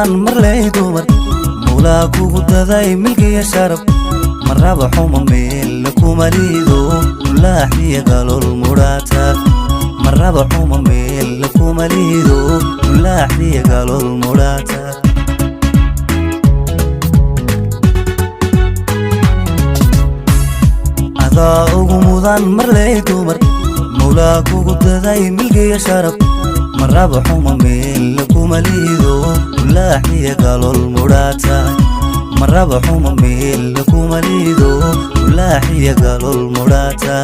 Mudan marley dumar, mulaa kugu daday milkiya sharaf. Maraba xuma meel kuma liido, mulaaxiya galol mudhaata. Maraba xuma meel kuma liido, mulaaxiya galol mudhaata. Adaa ugu mudan marley dumar, mulaa kugu daday milkiya sharaf. Maraba xuma meel kuma liido, mulaaxiya galol mudhaata. Maraba xuma meel kuma liido, mulaaxiya galol mudhaata.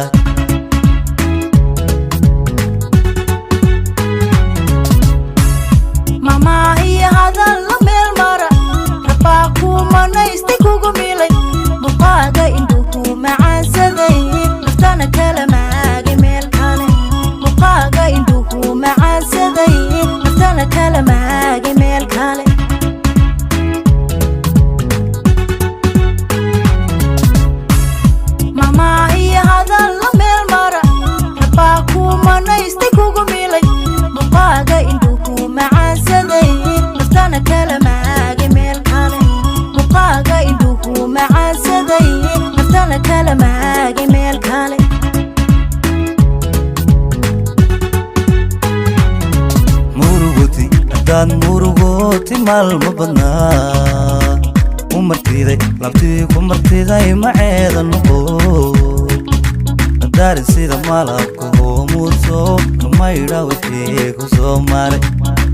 Mamaahiyo hadal la meel mara, rabaa kuumanaystay kugu milay. Muqaaga indhuhu macaansaday, naftana kala maagay meel kale. Muqaaga indhuhu macaansaday, naftana kala maagay meel kale. Mamaahiyo hadal la meel mara, rabaa kuumanaystay kugu milay. Muqaaga indhuhu macaansaday, naftana kala maagay meel kale. Muqaaga indhuhu macaansaday, naftana kala maagay meel kale. Murugoti haddaad murugooti maalmo badnaa, ku martiday labtii ku martiday maceeda noqo. Qadaarin sida malabka hoomuudso, kamaydha wixii ku soo maray.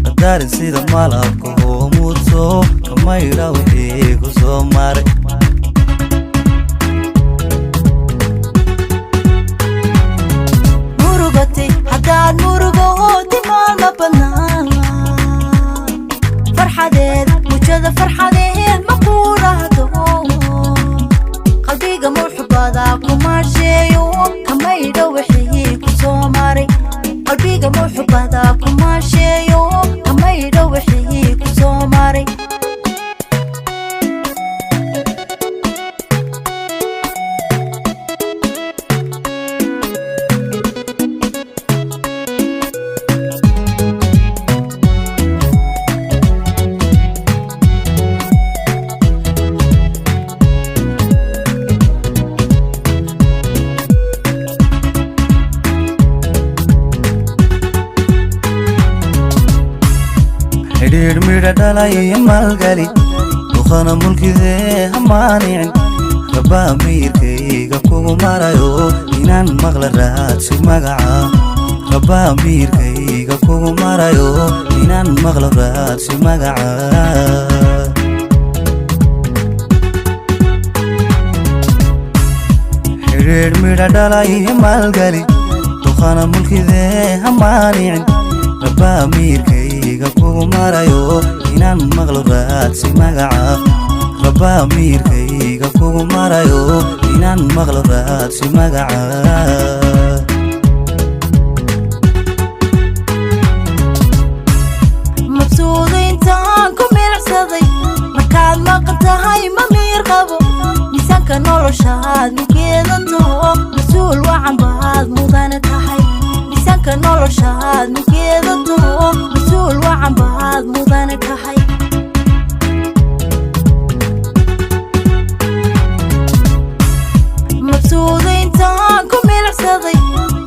Qadaarin sida malabka hoomuudso, kamaydha wixii ku soo maray. Murugatay haddaad murugooti maalma badnaa, farxadeed mujada farxadeed ma kuudhahdo. Qalbiga muxubada kumaasheeyo, kamaydha wixii ku soo maray. Qalbiga muxubada kumaasheeyo, kamaydha wixii ku soo maray. Xidhiidh midha dhalay iyo maalgali, duqana mulkidee hamaanicin. Rabaa miirkayga kugu marayo, inaan maqla raadsi magaca. Rabaa miirkayga kugu marayo, inaan maqla raadsi magaca. Xidhiidh midha dhalay iyo maalgali, duqana mulkidee hamaanicin. Rabaa miirkayga kugu marayo, inaan maqlo raadsi magaca. Rabaa miirkayga kugu marayo, inaan maqlo raadsi magaca. Mabsuuda intaan ku milicsaday, markaad maqan tahay ma miir qabo. Miisaanka noloshaad mugeedato, mas-uul wacan baad mudane tahay. Miisaanka noloshaad mugeedato, mas-uul wacan baad mudane tahay. Mabsuuda intaan ku milicsaday,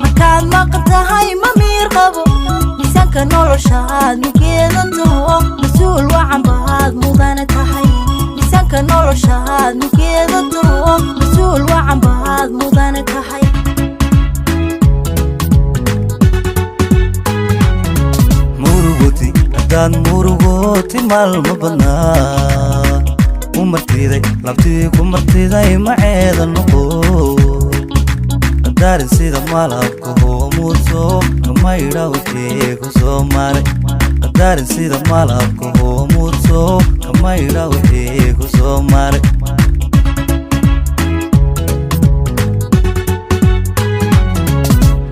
markaad maqan tahay ma miir qabo. Miisaanka noloshaad mugeedato, mas-uul wacan baad mudane tahay. Miisaanka noloshaad mugeedato, mas-uul wacan baad mudane tahay. Murugoti haddaad murugooti maalmo badnaa, ku martiday labtii ku martiday maceeda noqo. Qadaarin sida malabka hoomuudso, kamaydha wixii ku soo maray. Qadaarin sida malabka hoomuudso, kamaydha wixii ku soo maray.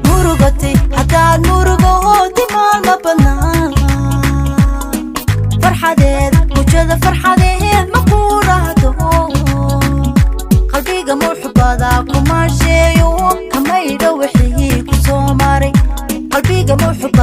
Murugatay haddaad murugooti maalma badnaa, farxadeed mujada farxadeed ma kuudhahdo. Qalbiga muxubada kumaasheeyo, kamaydha wixii ku soo maray. Qalbiga muxubada.